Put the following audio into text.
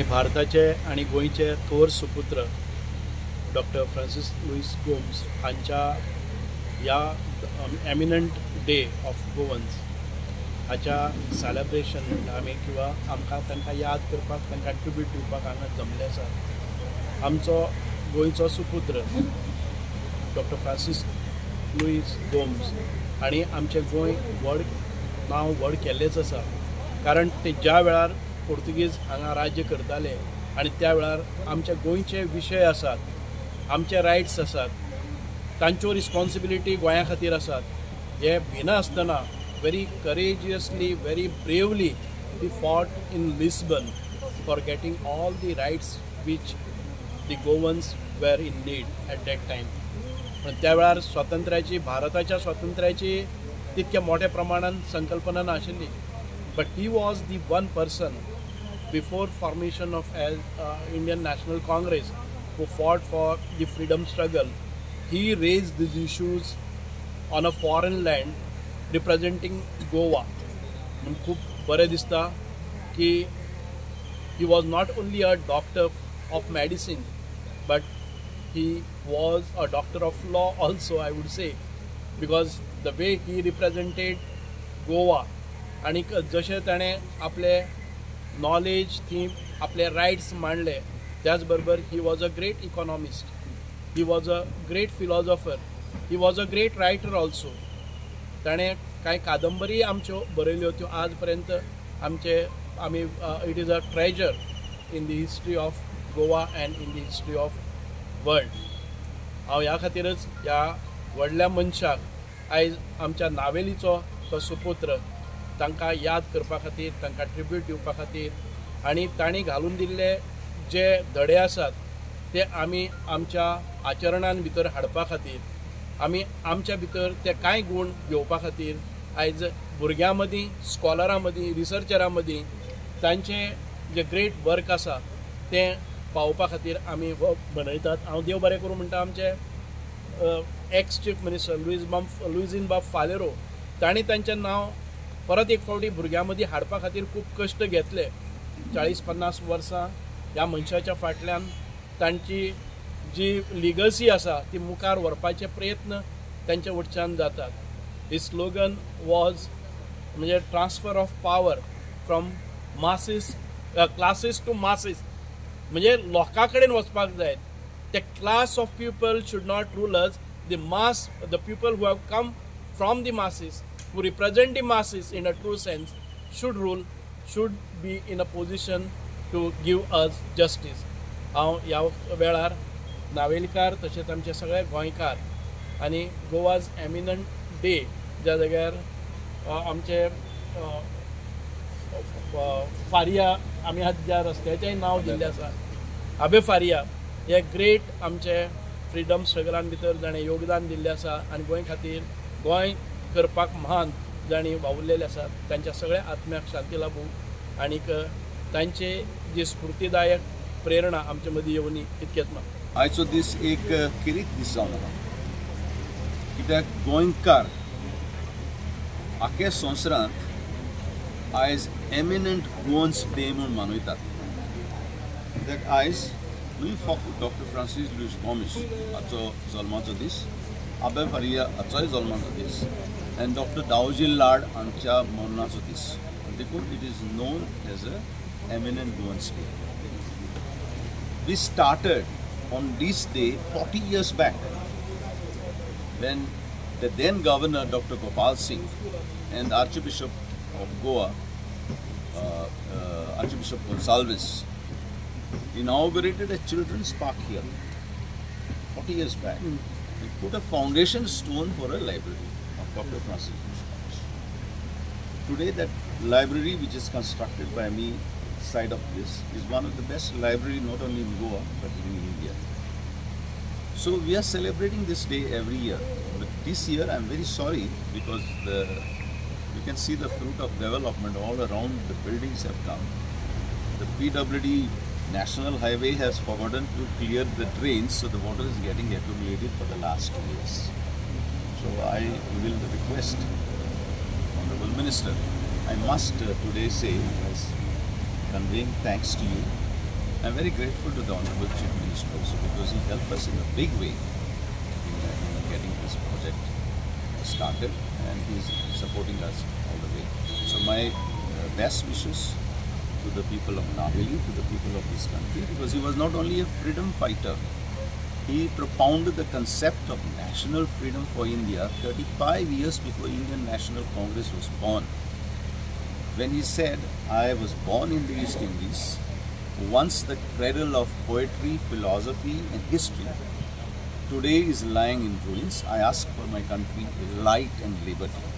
भारताचे आनी गोंयचे थोर सुपुत्र डॉक्टर फ्रांसीस लुईस गोम्स हांच्या ह्या एमिनंट डे ऑफ गोवन्स हाच्या सेलेब्रेशन म्हणटा आमी किंवा आमकां तांकां याद करपाक तांकां ट्रिब्यूट दिवपाक हांगा जमले आसा. आमचो गोंयचो सुपुत्र डॉक्टर फ्रांसीस लुईस गोम्स आनी आमचें गोंय व्हड नांव व्हड केल्लेंच आसा, कारण ते ज्या वेळार पोर्तुगीज हांगा राज्य करताले आनी त्या वेळार आमच्या गोंयचे विशय आसात, आमचे रायट्स आसात, तांच्यो रिस्पॉन्सिबिलिटी गोंया खातीर आसात, हे भिनासतना very courageously, very bravely he fought in Lisbon for getting all the rights which the Goans were in need at that time. पण त्या वेळार स्वातंत्र्याची, भारताच्या स्वातंत्र्याची तितक्या मोठ्या प्रमाणान संकल्पना नाशिल्ली, but he was the one person before formation of Indian National Congress who fought for the freedom struggle. He raised these issues on a foreign land representing Goa. म्हूण खूब बरें दिसता की he was not only a doctor of medicine, but he was a doctor of law also, I would say, because the way he represented Goa आनी जशें ताणें आपले knowledge थी आपले रायट्स मांडले, त्याच बरोबर he was a great economist, he was a great philosopher, he was a great writer also. ताणें कांय कादंबरी आमच्यो बरयल्यो त्यो आज पर्यंत आमचे आमी it is a treasure in the history of Goa and in the history of world. हांव ह्या खातीरच ह्या व्हडल्या मनशाक आयज आमच्या नावेलीचो तो सुपुत्र तांकां याद करपा खातीर, तांकां ट्रिब्यूट दिवपा खातीर आनी तांणी घालून दिल्ले जे धडे आसात ते आमी आमच्या आचरणान भितर हाडपा खातीर, आमी आमच्या भितर ते कांय गूण घेवपा खातीर आयज भुरग्यां मदीं, स्कॉलरां मदीं, रिसर्चरां मदीं तांचे जे ग्रेट वर्क आसा तें पावोवपा खातीर आमी हो मनयतात. हांव देव बरें करूं म्हणटा आमचे एक्स चीफ मिनिस्टर लुईझीन बाब फालेरो, तांणी तांचें नांव परत एक फावटी भुरग्यां मदीं हाडपा खातीर खूब कश्ट घेतले. 40-50 वर्सां ह्या मनशाच्या फाटल्यान तांची जी लिगसी आसा ती मुखार व्हरपाचे प्रयत्न तांच्या वटच्यान जातात. ही स्लोगन वॉज म्हणजे transfer of power from masses classes to masses, म्हणजे लोकां कडेन वचपाक जाय. ते class of people should not rule us, the mass, the people who have come from the masses, who represent the masses in a true sense, should rule, should be in a position to give us justice. हांव ह्या वेळार नावेलकार तशेंच आमचे सगळे गोंयकार आनी Goa's eminent day ज्या जाग्यार आमचे फारिया, आमी आज ज्या रस्त्याचेंय नांव दिल्लें आसा आबे फारिया, हे ग्रेट आमचे फ्रिडम स्ट्रगलान भितर जाणें योगदान दिल्लें आसा आनी गोंय खातीर गोंय करपाक महान जांणी वावुरलेले आसात तांच्या सगळ्या आत्म्याक शांती लाभूं आनीक तांचे जी स्फूर्तीदायक प्रेरणा आमचे मदीं येवनी इतकेच मागता. आयचो दीस एक खेरीत दीस जावन आसा, कित्याक गोंयकार आख्या संवसारांत आयज एमिनंट गोवन्स डे म्हूण मनयतात. कित्याक आयज न्हय फक्त डॉक्टर फ्रांसीस लुईस गोमीश हाचो जल्माचो दीस, आबे फारिया हाचोय जल्माचो दीस आनी डॉक्टर दावजी लाड हांच्या मरणाचो दीस, देखून it is known as a eminent Goans day. We started on this day 40 years back when the then governor Dr. Gopal Singh and Archbishop of Goa, Archbishop Gonsalves, inaugurated a children's park here 40 years back. They put a foundation stone for a library of Dr. Francis Luis Gomes. Today that library, which is constructed by me side of this, is one of the best library not only in Goa but in India. So we are celebrating this day every year, but this year I am very sorry because you can see the fruit of development all around. The buildings have come. The PWD National Highway has forgotten to clear the drains, so the water is getting accumulated for the last 2 years. So I will request Honorable Minister, I must today say, as conveying thanks to you, I am very grateful to the Honourable Chief Minister also because he helped us in a big way in getting this project started, and he is supporting us all the way. So my best wishes to the people of Navelim, to the people of this country, because he was not only a freedom fighter, he propounded the concept of national freedom for India 35 years before Indian National Congress was born. When he said, I was born in the East Indies, once the cradle of poetry, philosophy and history, today is lying in ruins. I ask for my country light and liberty.